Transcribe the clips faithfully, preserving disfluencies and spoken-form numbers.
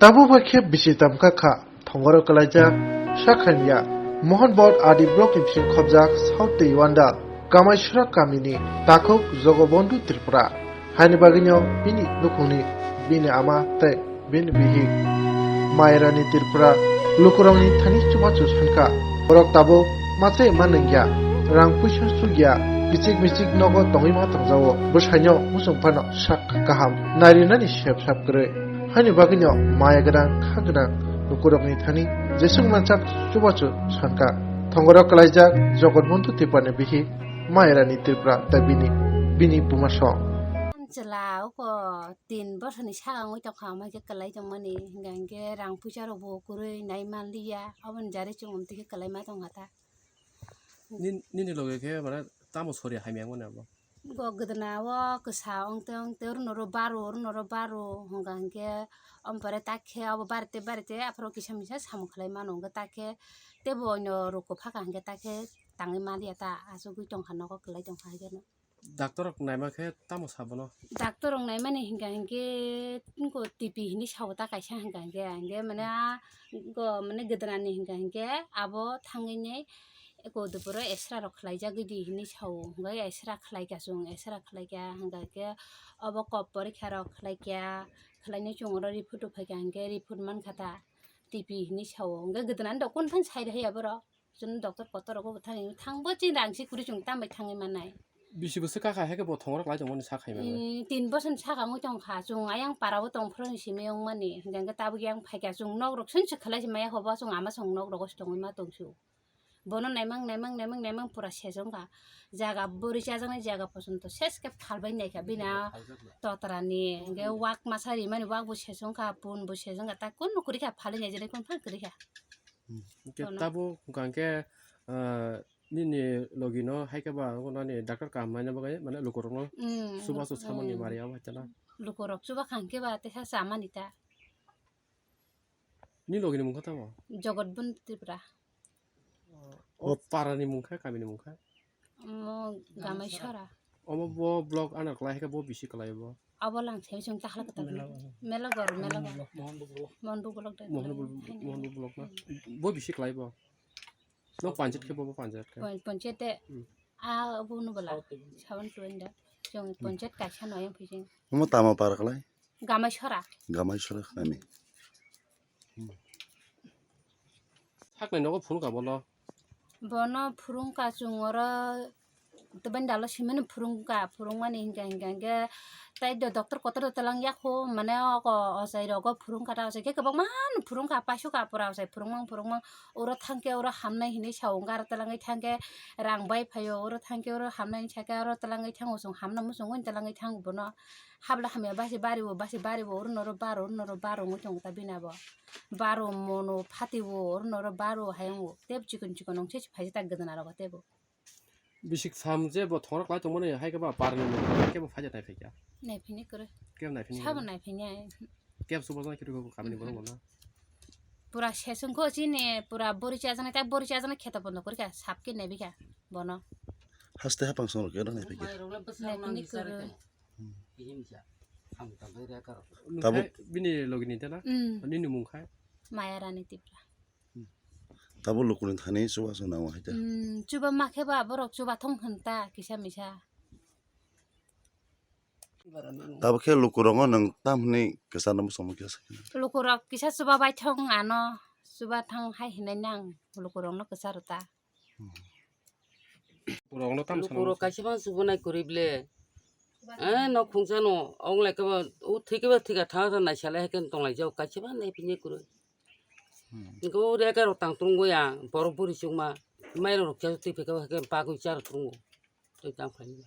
Tabuk bai khe bisi tamkha kha, thongoro kwlaijak Sakhanya Mohanbot Adi block ni bising khobjak South Teiwanda Kamaisura kamini takhuk Jogobondhu Tripura. Haini bagwino bini nukhungni bini ama tei bini bihik Mayarani Tripura lukurokni thani chubachu sankha. Borok tabuk machai ma nungya, rang puisa sugya, kichik michik nogo tongwi ma tongjago. Bwsaino muchung phano sak kaham nairinani sep sap kwrwi. Haini bagwino maya gwnang kha gwnang lukurokni thani jeswk mansak chubachu sankha. Thongoro kwlaijak Jogobondhu Triparani bihik Mayarani Tripura tei bini, bini bumasong. Chwla uko tin bosor ni saka wngwi tongkha, omo khe kwlai tongmani, hingkha hinkhe rang puisa rok bo kwrwi nai manliya, aboni jari chwng omtwi khe kwlai ma tongkha ta. Nin-, nini loge khe mane tamo sori hamya wngmani abo? Go gwdana o kwsa ongte ongte oro noro baro, oro noro baro, hingkha hinkhe omo pore ta khe abo barete barete aphuru kisa misa samung khlai mano, hingkhe ta khe tebo oino rok kwpha kha hinkhe ta khe tangwi manliya ta, achugwi tongkha nogo kwlai tongkha hinkhe no. Doctor rok naima khe tamo sa bono? Doctor rok naimani hingka hinkhe tungko T P hinwi sao ta kaisa hingka hinkhe, hinkhe mane a go mane gwdana ni hingka hinkhe abo thangwi ni eko dopor o X-ray rok khlaijagwi di hinwi sao, hingkhe X-ray khlaikha chwng, X-ray khlaikha hingka hinkhe obo kok porikha rok khlaikha, khlainai chwng oro report rok phaikha hinkhe report mankha ta T P hinwi sao, hingkhe gwdana ni doc kunu phano sai rwya borok. Chwng doctor kotor rogo bo thangwi thangbo chini rang si kwrwi chwng tambai thangwi mannai. Bisi bwswk kakha hai khe bo thongorok lai tongmani sak hai mano. Ee, tin bosor ni saka wngwi tongkha, chwng ayang para o tongphuru ni simi wngmani, hingkha khe tabuk yang phaikha, chwng nok rok swnwi swk khlai si maya hobo, chwng ama chwng nok rogo se tongwi ma tongsu. Bono naimang, naimang, naimang, naimang pura sejongkha. Jaga bwrwi chajaknai jaga pochonto ses khe phalbai naikha, bini a totra ni, hingkhe wak masa rimani wak bo sejongkha, pun bo sejongkha, ta kunu kwrwi kha, phalwi naijaknai kunu phano kwrwi kha. Hmm. Hingke Kono. Tabuk hingka hingke, ah, nini logi no hai khe ba, nani doctor kaham naina bagwi, mane lukurok no Mm, chubachu luk-, samani mm. Mari abo hai tana. Lukurok chuba kha hingke ba, teisa chamani ta. Ni logi ni mungkha tamo? Jogot Bon Tripura. O para ni mungkha, kami ni mungkha? Omo Gamai Sora. Omo bo block ano kwlai hai khe bo bisi kwlai bo. Abo lang se chwng tahla kwtal. Mela gor, mela gor. Mohon bo block de. Mohon bo, Mohon bo block na. Bo bisi kwlai bo. No panchayat khe bo, bo panchayat khe. Pon-, panchayat de. Hmm. A bo no bala. Sawan tuan da. Chwng panchayat kaisa no yang phijing. Omo tamo para kwlai? Gamai Sora. Gamai Sora kami. Sakni nogo phunukha bono? Bono phurungkha chwng oro tei bini dalo simani phurungkha, phurungmani hingkha hingkha hingkhe tei do-, doctor kotor do twlang yakho, mane oko ochai rogo phurungkha ta, ochai khe kwbangma no phurungkha, paisukha pura ochai phurungmang phurungmang, oro thangkhe oro hamnai hinwi sao, hwnkhe aro twlangwi thangkhe rang bai phaio, oro thangkhe oro hamnai hinwi sakhe oro twlangwi thango chwng, hamno muchungwi twlangwi thango bono. Habla hamya basi bari bo, basi bari bo, oro noro baro, oro noro baro wngwi tongo ta bini abo. Baro mono phati bo, oro noro baro hayung bo. Tei chikon chikon wngse se phaijak ta gwdana rogo tei bo. Bisik sam je bo thongrok lai tongmani hai khe ba parni mung hai khe bo phaijak nai phaikha. Nai phini kwrwi. Kebo nai phini. Sabo nai phini ai. Kebo subo jana khitu kami ni borok bo na. Pura sesung kho chini, pura bori chajaknai, ta bori chajaknai kheto bondo kwrwi kha, sap khe nai bikha bono. Haste hapang song rok khe nai phaikha. Nai phini kwrwi. Tabuk bini logi ni tela? Mm. Nini mung khai? Maya Rani Tipra. Tabuk lukuni thani chuba song nang hai ta. Mm, chuba ma khe ba borok chuba thong hwn ta kisa misa. Tabuk khe lukurok no nwng tam hwnwi kwchar no bwskango kisa sakhe. Lukurok kisa chuba bai thong ano, chuba thang hai hinai nang lukurok no kwcharo ta. Borok no tam Lukurok sanang kaisa bang subo nai kwrwi ble. Eh, nok khungsa no, ong lai khe ba, o thwi khe ba thwi kha tha tha nai salai hai khe tong lai jao, kaisa bang nai phini kwrwi. Hmm. Nokho o rega rok tang tung go ya, borok buri chukma, mai rok rok khe twi phai khe ba hai khe bagwi cha rok tung go. Twi tang phai ni.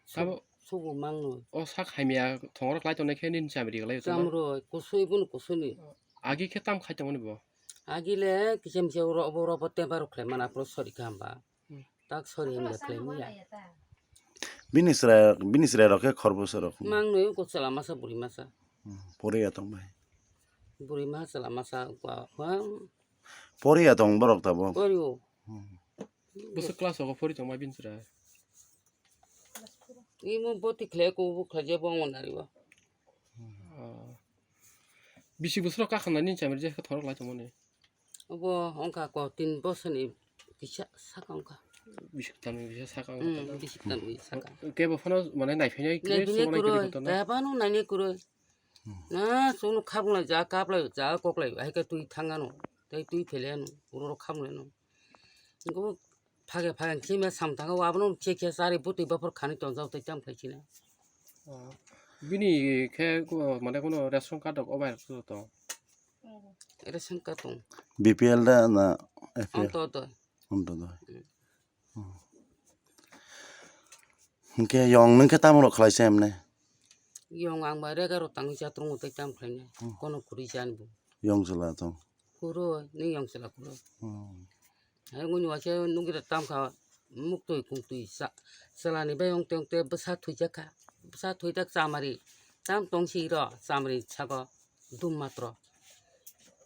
Sabo Subo mang no. O sak hamya thongrok lai tongnai khe nini chamri lai tongnai. Chamro, kusui bun kusui ni. Agi khe tam khai tongmani bo? Agi le kisa misa oro obo oro bo temba rok khlai mana, pro sori kha hamba. Hmm. Tak sori hamba khlai manya. Bini chwrai, bini chwrai rok khe khorbo se rok. Mang noi ko chwla masa buri masa. Hmm, pore ya tong bai. Buri masa chwla masa kwa, kwa. Pore ya tong borok tabo. Pore o. Hmm. Bwswk class o pori tong bai bini chwrai? Imo boti khlai ko bo khlai je bo angon nari bo. Hmm. Oh. Bisi bwswk kha khna nini chamari je khe thorok lai tongmani? Obo wngkha ko tin bosoni kisa saka wngkha. Bisi kwtal ni kisa saka wngkha. Hmm, bisi kwtal ni saka. Kebo phano mane naiphainai khe naiphainai sumo nai kwrwi kwrwi, kotor na? Kaya phano nainai kwrwi. Hmm. Na suno khablai ja kablai ja koklai hai khe twi thangano. Tei twi phele ano uro khablai no. Go phage phage khe me sam thango abono khe khe sari butwi baphor khani tonjak tei tam khlai china. Oh. Bini khe ko mane kono ration card rok obai rok to? Ration card tong. B P L da na A P L? Onto to. Onto to. Hmm. Hmm. Hingke yong nung khe tamo rok khlai se emne? Yong ang bai rega ro tangwi chatrung tei tam khlai ne. Hmm. Kono khuri chan bo. Yong chwla tong. Khuro, ni yong chwla khuro. Hmm. Hai ngoni waisa nungwi da tam kha, muktwi kungtwi sa-, salani bai ongte ongte bwsa thwijak kha. Bwsa thwijak chamari, tam tong si ro chamari sago dum matro.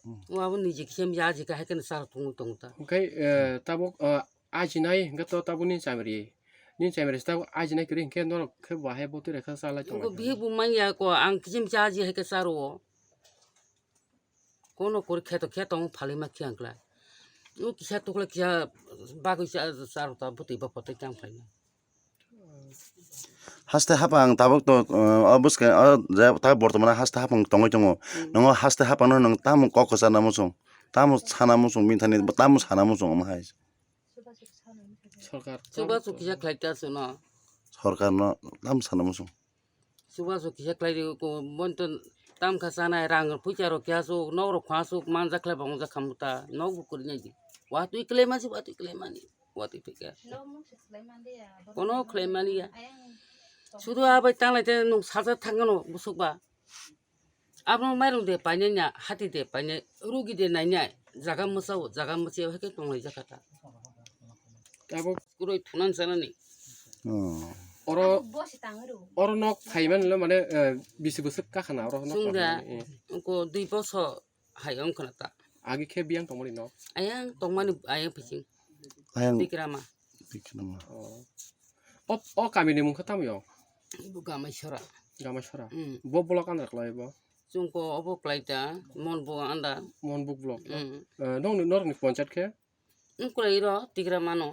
Hmm. Wabo niji kisem yaji kha, hai khe sar tongwi tongo ta. Okai, eh, tabuk, eh, ajinai hingke to tabuk ni chamari. Ni chamari tabuk ajinai kwrwi hingke norok khe bo hai bo twi rekha salai tongo. Nungko bihik bo manya ko, ang kisem yaji hai khe saro. Kono kori kheto khe tong phalwi ma khe ang kla. O kisa tukla kisa bagwi cha, cha rok ta bwtwi ba photo tang phaina. Haste hapang tabuk to, uh, o bwskango, o je ta bortomano haste hapang tongwi tongo. Hmm. Nongo haste hapangno nwng tamo kok kwchana muchung, tamo sana muchung, bini thani tamo sana muchung omo hai. Sorkar. Chubachu kisa khlai ta chuno. Sorkarno tamo sana muchung. Chubachu kisa khlai ri ko, bonto tam kha chanai, rang puisa rok khe asuk, nok rok kho asuk, manjak khlai bo wngjak kha muta, nok bo kwrwi nai di. Watwi kwlai mani, watwi kwlai mani, watwi phika. Kono khlai mani ya. Sudu abai tanglai te nwng sajak thangano busuk ba. Abono mairung de painai na, hati de painai, rugi de nainai, jaga mwsao, jaga mwsao hai khe tonglai jakha ta. Abo kwrwi thunan sanani. Oh. Oro, oro nok phaimani lo mane, eh, bisi bwswk kakhana oro nok chwng da, phaimani, eh. Ko dui bosor hai wngkhana ta. Agi khe biyang tongmani nok? Ayang tongmani ayang phising. Ayang. Bikrama. Bikrama. Oh. O, o kamini mung khe tamo yo? Ibo Gamaisora. Gamaisora. Mm. Bo block andar klai bo? Chwngko obo klai ta, Monbuk andar. Monbuk block. Mm. Eh, nong ni norok ni panchayat khe? Wng kwlai ro, Tigra mano.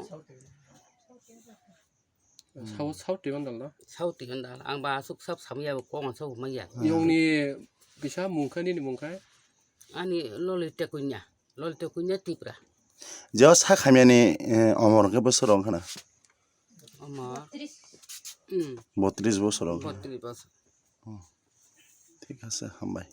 Sao, sao twi bandal no? Sao twi bandal. Ang ba aswk sab samya bo kok ang sao manya. Yong ni kisa mung khe nini mung khe? Ani Lolita Kunya. Lolita Kunya Tipra. Je o sak hamya ni, eh, omor khe bwswk rok khana? Omor. Hmm. Botris bosor rok. Botris bosor. Oh. Thik ase, hambai.